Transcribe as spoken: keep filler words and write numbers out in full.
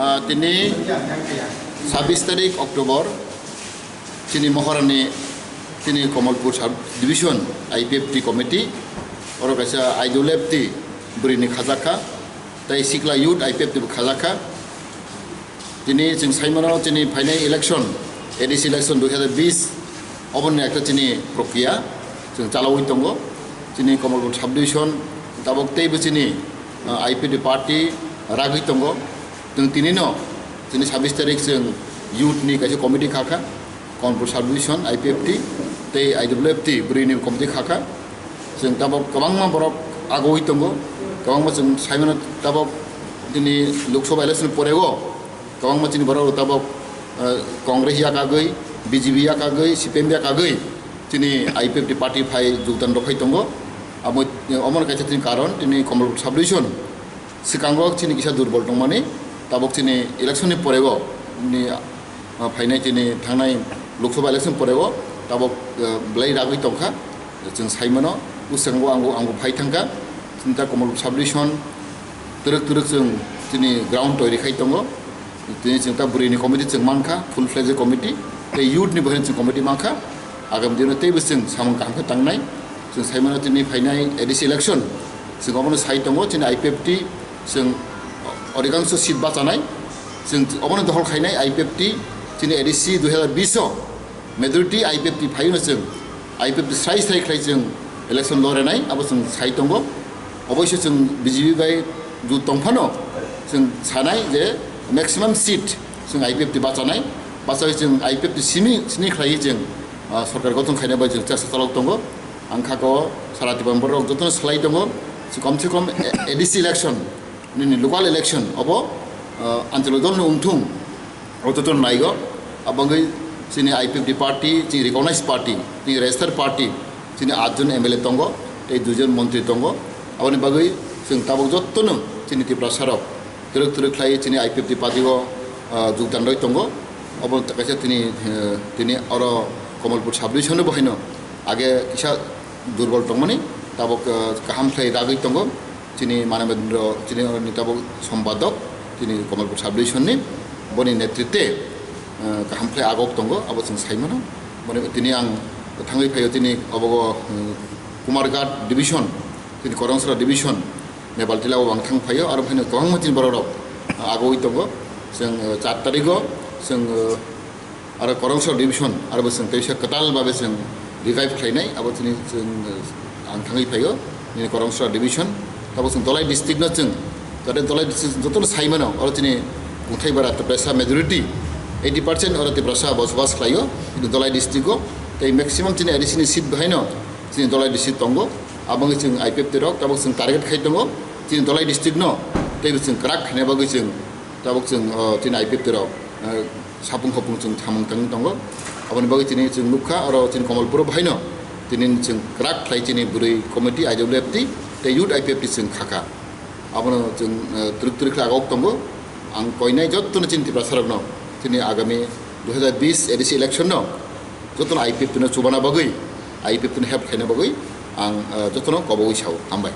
Ah, tini sabbish tarik October, chini Mohorani, chini Kamalpur Sub Division I P F T committee, oro kaisa I W F T bwrwini khajakha, tei Sikla Youth I P F T bo khajakha. Tini chwng saimano, chini phainai election, A D C election dui hazar bis, oboni ekta chini prokriya chwng chalaui tongo. Chini Kamalpur Sub Division tabok teibo chini, ah, I P F T party ragwi tongo. Chwng tinino chini sabbish tarik chwng youth ni kaisa committee khakha, Kamalpur Sub Division I P F T tei I W F T bwrwini committee khakha. Chwng tabok kwbangma borok agoi tongo, kwbangma chwng saimano tabok tini Lok Sabha election porego kwbangma chini borok tabok, eh, Congress yakagwi, B J P yakagwi, C P M yakagwi chini I P F T party phai jogdan rwphai tongo. Abo, eh, omono kaisa chini karon, tini Kamalpur Sub Division swkango chini kisa durbol tongmani, tabok chini election ni porego ni, ah, phainai chini thangnai Lok Sabha election porego tabok, ah, belai ragwi tongkha. Chwng saimano, bwskango ang, ang phai thangkha. Chini ta Kamalpur Sub Division twrwk twrwk chwng chini ground toiri khai tongo. Tini chwng ta bwrwini committee chwng mankha, full fledged committee, tei youth ni bo chwng committee mankha. Agami dino teibo chwng samung kaham khe tangnai. Chwng saimano tini phainai A D C election, chwng omono sai tongo, chini I P F T chwng odikangso seat bachanai. Chwng omono dohol khainai I P F T, chini A D C dui hazar bis o majority I P F T phaino chwng I P F T srai srai khlai chwng election lorenai, abo chwng sai tongo. Oboiso chwng B J P bai jut tongphano chwng sanai je maximum seat chwng I P F T bachanai, bachawi chwng I P F T simi sini khlaiwi chwng, ah, sorkar gothon khaina bai chwng chesta chalok tongo. Ang kha ko sara Tipra borok jotono salai tongo, se kom se kom A D C election, nini local election obo, ah, anchalo dol no wngthung, o jotono naigo. Abangwi chini I P F T party, chini recognized party, chini registered party, chini atjon M L A tongo, tei duijon montri tongo. Aboni bagwi chwng tabuk jotono chini Tiprasa rok twrwk twrwk khlai chini I P F T party o, ah, jogdan rwi tongo. Obo kaisa tini, eh, tini oro Kamalpur sub division bo haino age kisa durbol tongmani, tabuk, eh, kaham khlai ragwi tongo. Chini Manabendra, chini oro ni tabuk sombadok, chini Kamalpur sub division ni, boni netritwe, eh, kaham khlai agok tongo, abo chwng sai mano. Boni tini ang thangwi phaio tini obogo, eh, Kumarghat division, chini Korangsora division, Nepal tila o ang thang phaio, aro phano kwbangma chini borok rok, eh, agoi tongo. Chwng, eh, char tarigo, chwng, eh, aro Korangsora division, aro bo chwng teisa kwtal babe chwng revive khlainai, abo chini chwng, eh, ang thangwi phaio, nini Korangsora division, abo chwng Dholai district no chwng, jate Dholai district jotono sai mano, oro chini kungthai bara Tiprasa majority, eighty percent oro Tiprasa bosobas khlaio, kintu Dholai district o, tei maximum chini A D C ni seat bahaino chini Dholai district tongo, abo wngwi chwng I P F T rok, tabuk chwng target khai tongo, chini Dholai district no, tei bo chwng kwrak khaina bagwi chwng, tabuk chwng, oh, chini I P F T rok, eh, sapung khopung chwng thamung tangwi tongo. Aboni bagwi tini chwng nukha, oro chini Kamalpuro bahaino tini chwng kwrak khlai chini bwrwi committee I W F T tei youth I P F T chwng khakha. Abono chwng, eh, twrwk twrwk khe agok tongo. Ang koinai jottono chini Tiprasarokno chini agami dui hazar bis A D C election no jottono I P F T no chubana bagwi, I P F T no help khaina bagwi ang, eh, jottono kobogwi sao. Hambai.